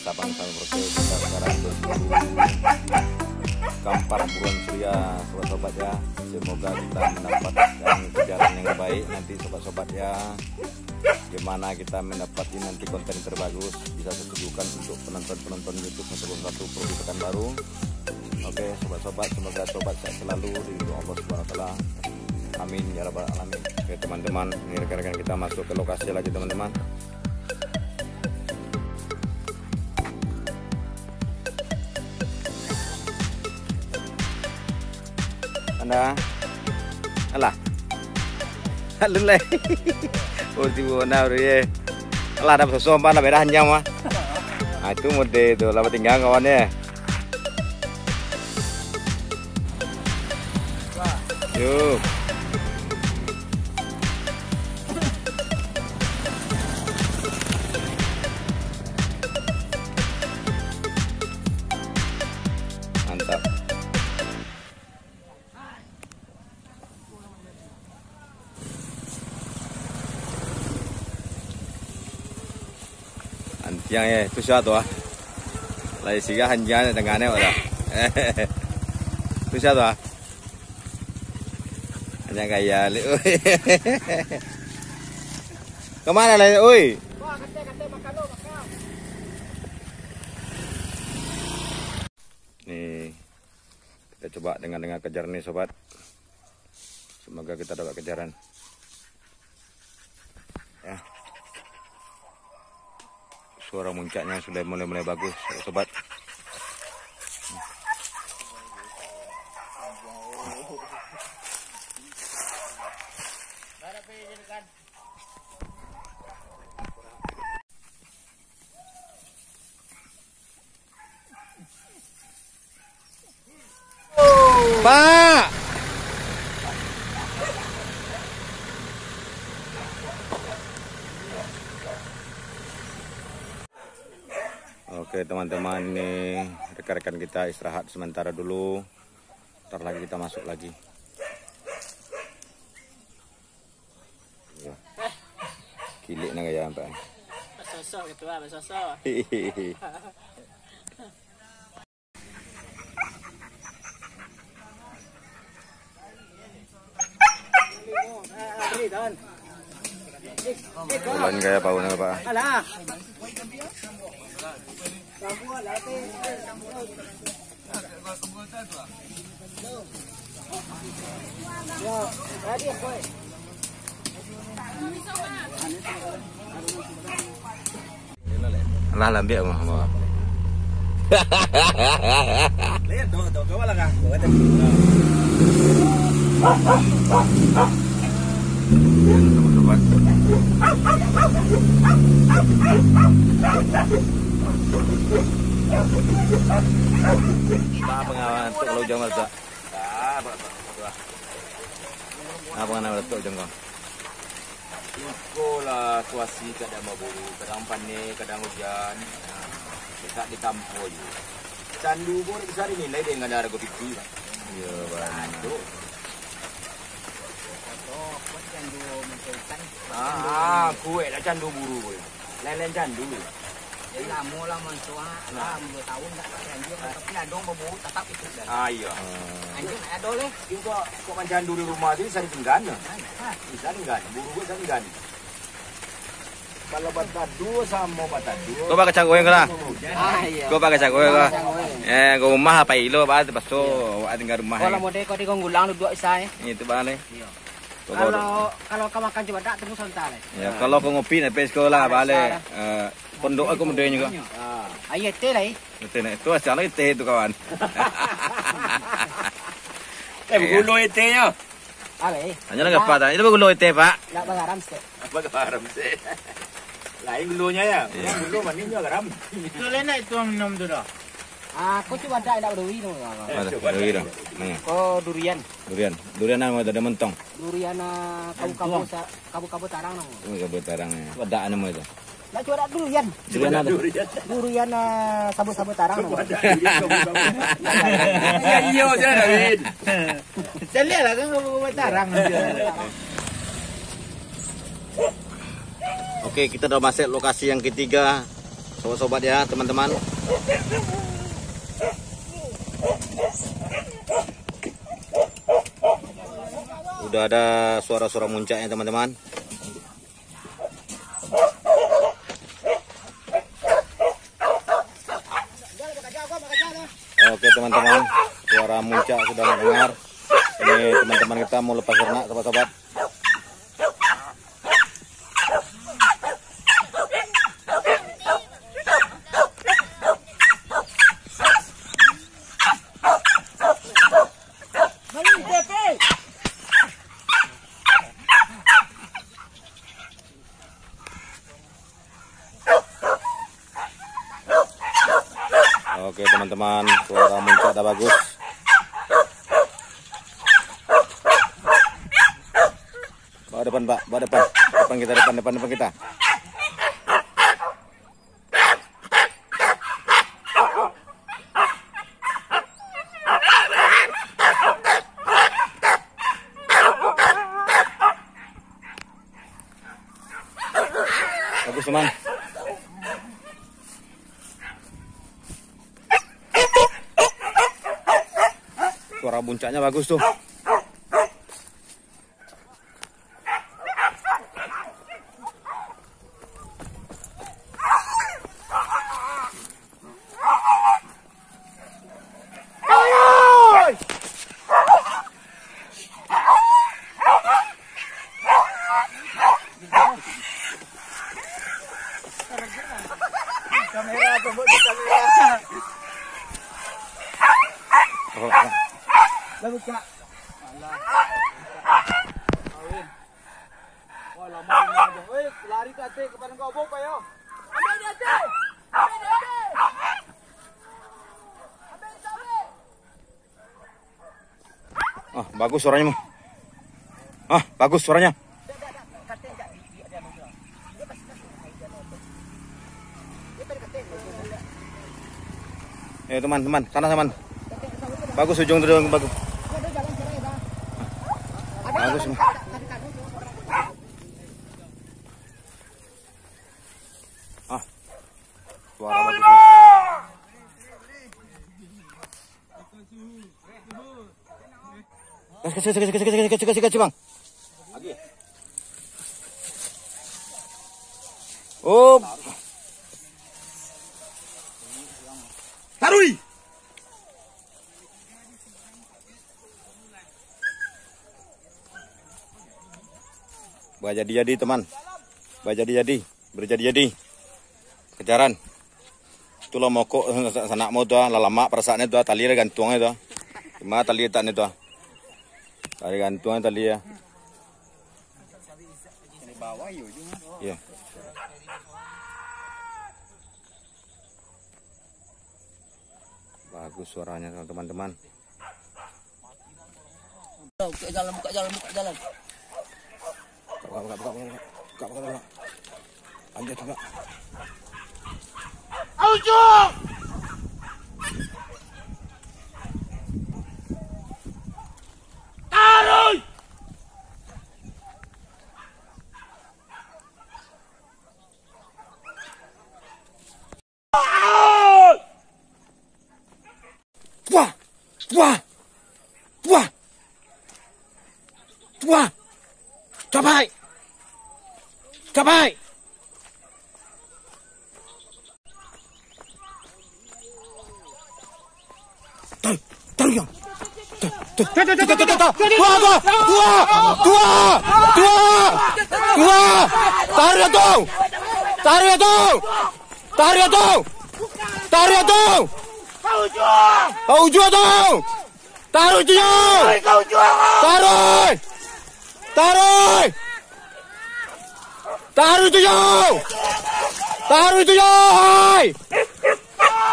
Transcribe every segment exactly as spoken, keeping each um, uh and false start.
Sabang Sampai Merauke, kita sekarang berguru Kampar Buruan Surya, sobat-sobat ya. Semoga kita mendapatkan kejaran yang baik nanti, sobat-sobat ya. Di mana kita mendapati nanti konten terbagus, bisa saya tunjukkan untuk penonton-penonton YouTube satu koma satu Provinsi Pekanbaru. Oke, sobat-sobat, semoga sobat sehat selalu, dilindungi Allah Subhanahu wa Taala. Amin ya rabbal alamin. Oke, teman-teman, ini rekan-rekan kita masuk ke lokasi lagi, teman-teman. Anda. Alah. Alun lai. Oh, tibo na, bro, ye. Alah, dah sosok, Bang, dah merah nyam, ah. Ah, itu mode tu, lah tinggal kawan, ye. Yo. Mantap. Antiang, eh, tu sia tu, ah. Lai sirah anjiang tangah ni, wak dah. Tu sia tu, ah. Anjiang gaya, lek, oi. Ka ma lai, oi? Ni, kita coba dengar-dengar kejar ni, sobat. Semoga kita dapat kejaran. Ya. Suara muncaknya sudah mulai-mulai bagus, sobat. Pak. Oke, teman-teman, ini rekan-rekan kita istirahat sementara dulu. Ntar lagi kita masuk lagi. Iyo. Kilik nan gaya nampak. Basosok gitu lah, basosok. Bulan gaya paun apa? Alah. Alah, lambiak mah, mah. Lihat tu, tu, coba lah kah? Coba tu. Apa pengawan tu kalau jam tu? Ah, apa, apa, apa. Apa ngana baratok jongkang? Iko lah situasi kadang baburu, kadang paneh, kadang ujan. Nah, dekat di kampuang je. Candu ko bisa dinilai dengan harga piti, Pak. Iyo, bana. Aduh. Ah, kuek lah candu buru ko. Lain-lain candu. Jadi lamo lah mansuak, lah, duo tahun tak pakai anjing, tapi ladang babu tatap itu. Ah, iyo. Anjing nak ado leh. Kok, kok mancandu di rumah tu bisa dipinggan, yo? Bisa dinggan, buru ko bisa dinggan. Kalau batadu samo batadu. Kau pakai cakuik lah. Ah, iyo. Kau pakai cakuik lah. Eh, kau rumah apa ilo, bah, terpaksa awak tinggal rumah. Kalau model kau di Gonggulang duduk bisa, eh. Itu, bah, leh. Iyo. Kalau, kalau kau makan cubadak, tunggu sebentar, eh. Ya, kalau kau ngopi, nak pergi sekolah, balik. Eh, pondok aku mudah juga. Ah, ayo teh lah, eh. Itu, nah, itu asal lagi teh itu, kawan. Eh, bergulai tehnyo. Apa, eh? Hanya lah apa tadi? Itu bergulai teh, Pak. Nak bagaram sikit. Apa garam sih? Lain gulanya ya. Iya. Gula manis juga garam. Itu lain nak itu minum tu dah. Aku cubadak indak baduri tu. Mana? Cubadak. Baduri tu. Mana? Ko durian. Durian. Durian apa tadi, mentong? Durian, ah, kabu-kabu sa-, kabu-kabu tarang nama. Oh, kabu tarang ya. Cubadak nama itu. Nak cubadak durian. Durian apa? Durian, ah, sabu-sabu tarang nama. Cubadak durian kabu-kabu. Ya, iyo, jangan, Win. Caliak lah kan kabu-kabu tarang. Oke, kita udah masuk lokasi yang ketiga. Sobat-sobat ya, teman-teman. Udah ada suara-suara muncaknya, teman-teman. Oke, teman-teman, suara muncak sudah terdengar. Ini teman-teman kita mau lepas ternak, sobat-sobat. Oke, teman-teman, suara muncak dah bagus. Bawa depan, Pak, bawa depan. Depan kita, depan, depan, depan kita. Bagus, teman. Suara muncaknya bagus tuh. Kamera, tumbuk di kamera. Lah buka. Alah. Kawin. Wah, lama ini aja. Weh, lari ke atas, ke padang kobong, Pak, yo. Ambil di atas. Ambil di atas. Ambil di atas. Ah, bagus suaranya, mah. Ah, bagus suaranya. Ayo, teman-teman, sana, teman. Bagus ujung tu, bagus. Bagus, mah. Ah, suara bagus, mah. Kasih, kasih, kasih, kasih, kasih, kasih, kasih, Bang. Oh. Taruih. Bajadi-jadi, teman. Bajadi-jadi. Berjadi-jadi. Kejaran. Itulah mokok, eh, sa-, sanak mau tu, ah. Lah lamak parasaknyo tu, ah. Tali lah gantuang tu, ah. Di ma tali letaknyo tu, ah? Tali gantuang tali, ah. Iya. Bagus suaranya, teman-teman. Buka jalan, buka jalan, buka jalan. Buka, buka, buka, buka, buka. Buka, buka, buka. Lanjut, buka. Aujo! Taruih! Tuah! Tuah! Tuah! Tuah! Capai! Capai! Taruih, taruih, Yang. Taruih, taruih, taruih, taruih, taruih. Tuah, tuah, tuah, tuah, tuah, tuah. Taruih, tuah. Taruih, tuah. Taruih, tuah. Taruih, tuah. Kau jua, tuah. Taruih tu, Yang! Taruih kau juo! Taruih! Taruih! Taruih tu, Yang! Taruih tu, Yang! Hai!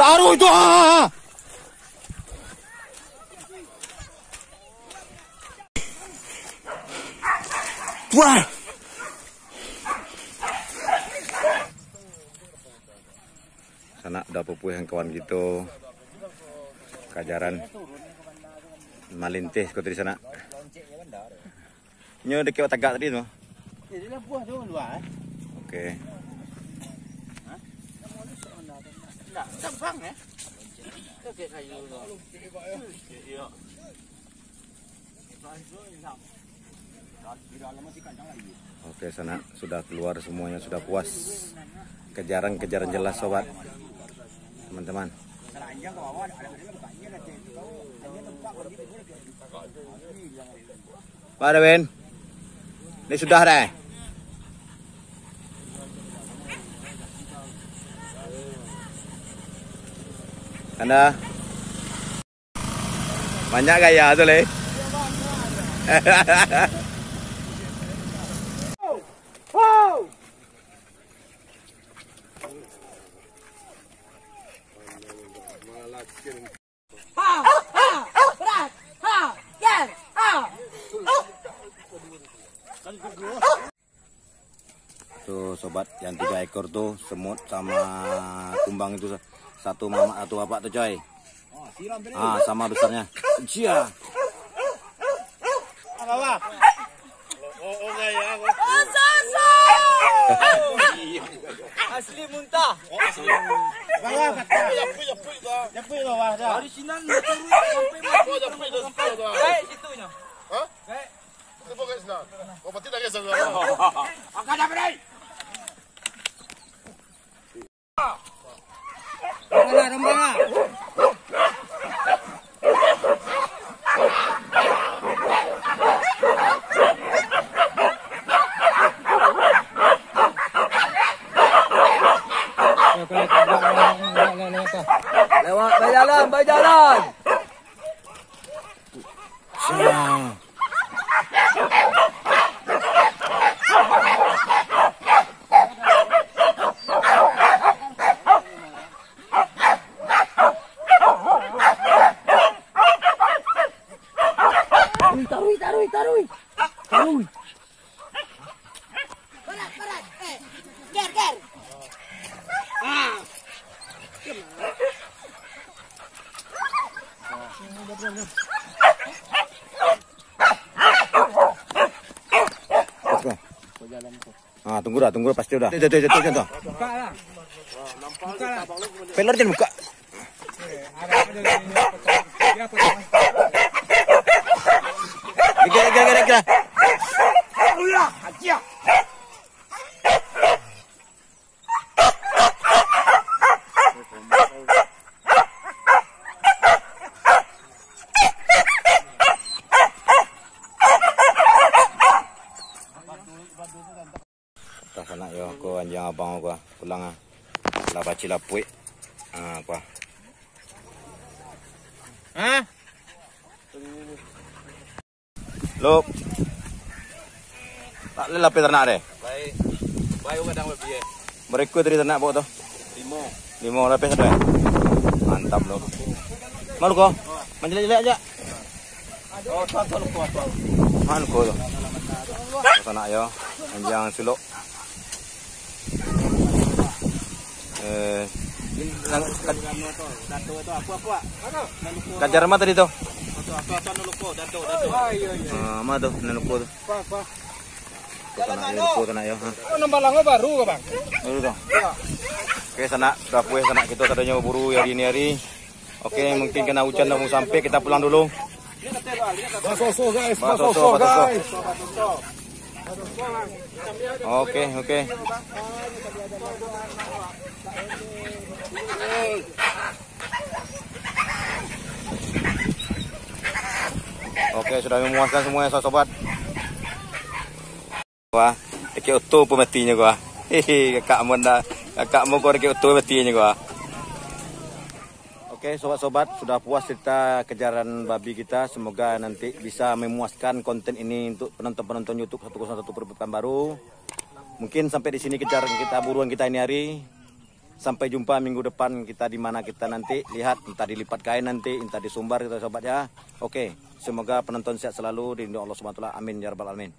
Taruih tu, ha! Wah! Sanak dah pupuih kawan kito, kajaran malintih ko tadi sanak. Nyo dakek batagak tadi tu. Oke. Oke, sanak, sudah keluar semuanya, sudah puas. Kejaran-kejaran jelas, sobat. Teman-teman. Pak Dawin. Ini sudah deh. Anda. Banyak gaya tu, leh. Tu, sobat, yang tiga ekor tu, semut sama kumbang itu, sa-, satu mamak, satu bapak tu, coy. Ah, sama besarnya. Cia. Asli muntah. Original naturui sampai mati. Baik, situ nyo. Baik. Lewat, bajalan, bajalan. Taruih, taruih, taruih, taruih. Taruih. Parat, parat. Eh, ger, ger. Ah. Oke. Ah, tunggu dah, tunggu dah, pasti udah. Tuh, tuh, tuh, tuh, tuh, tuh. Buka lah. Buka lah. Pelor jangan buka. Dia potong. Dia potong. Gila, gila, gila, gila. Tah sanak yo, ko anjiang abang ko, pulang ah. Lah pacik lapuik. Ah, ko. Hah? Lop. Tak leh lapeh ternak deh. Baik. Baik, kadang lebih, eh. Bereko tadi ternak bawa tu. Limo. Limo lapeh satu, eh. Mantap, Lop. Malu ko? Manjelek-jelek aja. Oh, tuan, tuan, lupa, tuan. Mana ko tu? Sanak yo, anjiang sulok. Eh, ini nang, ka-, Dato tu, apa, apa? Kajar mah tadi tu? Apa, apa, apa, nan lupa, Dato, Dato. Ah, mah tu, nan lupa tu. Apa, apa? Tu tanak, nan lupa tanak yo, ha. Oh, nambah lango baru, Bang? Baru tu. Oke, sanak, sudah puas sanak kito sadonyo baburu hari ini hari. Oke, mungkin kena hujan dah mau sampai, kita pulang dulu. Basoso, guys, basoso, basoso, guys. Oke, oke. Oke, sudah memuaskan semuanya, sobat. Wah, dekek oto pun matinyo gua. Hehe, kakak mun dah, kakak mun kau dekek oto matinyo gua. Oke, sobat-sobat, sudah puas cerita kejaran babi kita. Semoga nanti bisa memuaskan konten ini untuk penonton-penonton YouTube satu kosong satu Pekanbaru. Mungkin sampai di sini kejaran kita, buruan kita ini hari. Sampai jumpa minggu depan kita di mana kita nanti lihat, entah dilipat kain nanti, entah disumbar kita, sobat ya. Oke, semoga penonton sehat selalu, dilindungi Allah Subhanahu wa Taala. Amin ya rabbal alamin.